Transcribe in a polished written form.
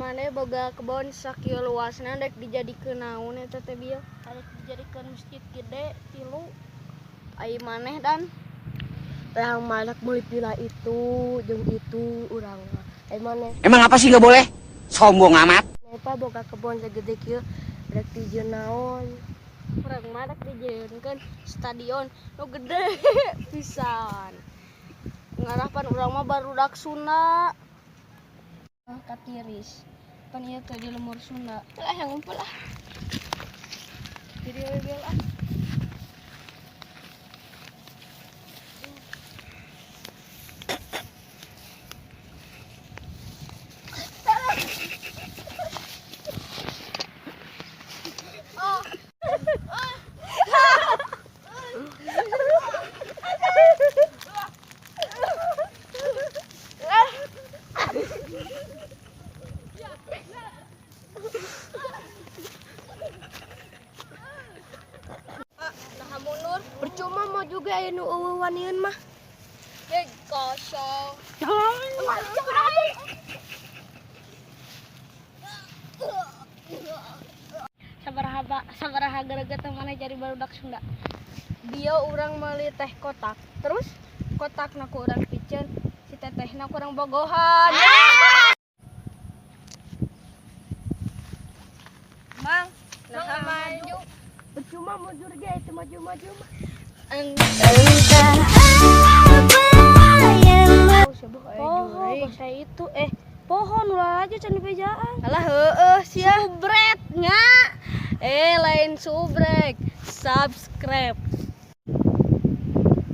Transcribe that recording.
Maneh boga kebon sakieu luasna, dek dijadikeun naon eta teh, Bil? Arek dijadikeun masjid gede tilu. Ai maneh, Dan? Urang mah rek meuli villa itu jeung itu urang mah. Ai maneh? Emang apa sih nggak boleh? Sombong amat. Apa boga kebon segede kieu rek dijieun naon? Urang mah rek dijieunkeun stadion nu gede pisan. Ngarapan urang mah barudak Sunda. Ah, katiris. Pan ieu teh di lembur Sunda. Lah, yang ngumpul ah. Jadi we, Bil, ah. Nah, mundur. Percuma mau juga aya nu euweuh waniun mah. Ye, kosong. Sabaraha sabaraha greget maneh jadi barudak Sunda. Dia urang meuli teh kotak. Terus kotakna ku urang piceun, si tetehna ku urang bogohan. Mang, nah maju. Percuma mau juga itu maju-maju mah. Entah Poho bahasa itu, eh, pohon ulah aja can dibejaan. Alah, heueuh sia. Subret nya. Eh, lain subrek, subscribe.